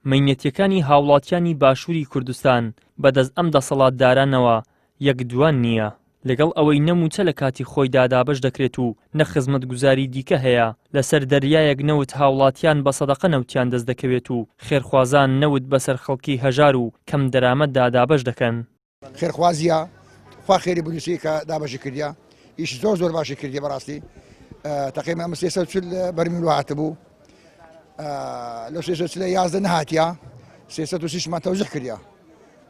مەینەتیەکانی هاوڵاتیانی باشوری کوردستان بەدەست ئەم دەسەڵاتدارانەوە یەک دوان نییە، لەگەڵ ئەوەی نە مووچە لە کاتی خۆیدا دابەش دەکرێت و نە خزمەتگوزاری دیکە هەیە، لەسەر دەریایەک نەوت هاوڵاتیان بە سەدەقە نەوتیان دەست دەکەوێت و خێرخوازان نەوت بەسەر خەڵکی هەژار و کەم دەرامەتدا دابەش دەکەن. خێرخوازیە خوا خێری بنووسی کە دابەشی کردیە ئیش زۆر زۆر باشی کردی بەڕاستی تقریبا ئەمە 340 بەرمیل هاتبوو لەو 340 11 نهاتیە 330 مان تەوزیح کردیە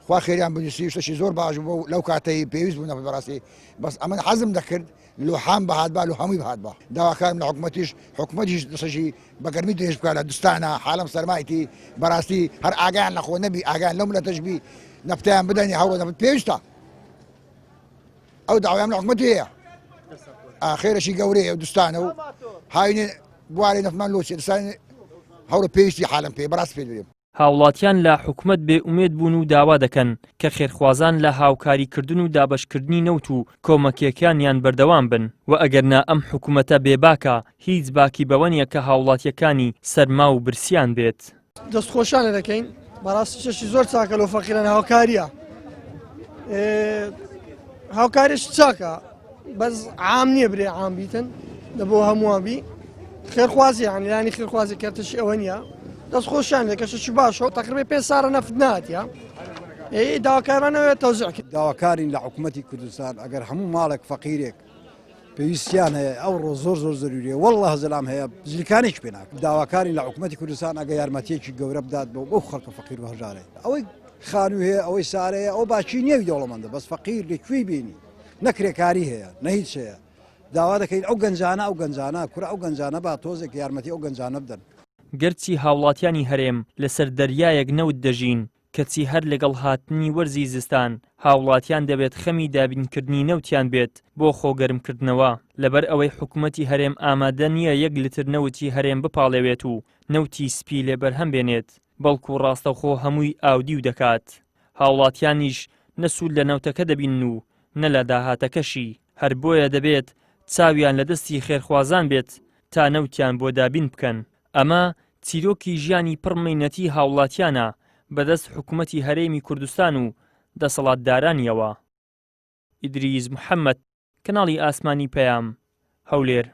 خوا خێریان بنووسی شتەشی زۆر باش بوو لەو کاتەی پێویست بوو نەفت بەڕاستی بەس ئەمن حەزم دەکرد لوحام بەهات با لو هەمووی بهات با داواکارم لە حکومەتیش حکومەتیش دەسەشی بە گەرمی درێژ بکە لە دوستانە حالم سەرمایتی بەڕاستی هەر ئاگایان لە خۆ نەبی ئاگایان لەو ملەتەش بی نەفتیان بدەنی هەوڵ نەفت پێویستە ئەو داوایان لە حکومەت هەیە ئاخێرەشی گەورەیە و دوستانە و هاوینێ بوارێ نەفتمان لۆچێ دوستان هەوڵ پێویستی حالم پێ بەڕاست پێ دەێم. هاوڵاتیان لە حکومەت بێ ئومێد بوون و داوا دەکەن کە خێرخوازان لە هاوکاری کردن و دابەشکردنی نەوت و کۆمەکیەکانیان بەردەوام بن و ئەگەرنا ئەم حکومەتە بێ باکە هیچ باکی بەوە نیە کە هاوڵاتیەکانی سەرما و برسیان بێت. دەست خۆشانە دەکەین بەڕاستی شتێکی زۆر چاکە لۆ فەقیران هاوکاریە هاوکاریش چاکە بەس عام نییە برێ عام بیتن دە بۆ هەمووان بی خێرخوازی یان لانی خێرخوازی کەرتشی ئەوە نییە دەست خۆشیان لێ کەشێکی باشە و تقریبا پێ سارە نەفت ناتە ئەی داواکارانەوە تەوزیع کرد داواکارین لە حکوومەتی کوردستان ئەگەر هەموو ماڵێک فەقیرێک پێویستیان هەیە ئەوڕۆ زۆر زۆر زەروریە والله زەلام هەیە زلکانێک پێ ناکەن داواکارین لە حکوومەتی کوردستان ئەگە یارمەتیەکی گەورە بدات بۆ بەو خەڵکە فەقیر و هەژارەی ئەوەی خانوو هەیە ئەوەی سارەیە ئەو باچی نییە دەوڵەمەندە بەس فەقیر لە کوێی بینی نە کرێکاری هەیە نە هیچ هەیە داوا دەکەین ئەو گەنجانە ئەو گەنجانە کورە ئەو گەنجانە با تۆزێک یارمەتی ئەو گەنجانە بدەن. گەرچی هاوڵاتیانی هەرێم لەسەر دەریایەک نەوت دەژین، کەچی هەر لەگەڵ هاتنی وەرزی زستان هاوڵاتیان دەبێت خەمی دابینکردنی نەوتیان بێت بۆ خۆگەرمکردنەوە، لەبەر ئەوەی حکومەتی هەرێم ئامادە نییە یەک لتر نەوتی هەرێم بپاڵێوێت و نەوتی سپی لێ بەرهەم بێنێت، بەڵکو ڕاستەوخۆ هەمووی ئاودیو دەکات. هاوڵاتیانیش نە سوود لە نەوتەکە دەبینن و نە لە داهاتەکەشی، هەر بۆیە دەبێت چاویان لە دەستی خێرخوازان بێت تا نەوتیان بۆ دابین بکەن. ئەمە چیرۆکی ژیانی پڕ مەینەتی هاوڵاتیانە بەدەست حکومەتی هەرێمی کوردستان و دەسەڵاتدارانیەوە. ئیدریس محەمەد، کەناڵی ئاسمانی پەیام، هەولێر.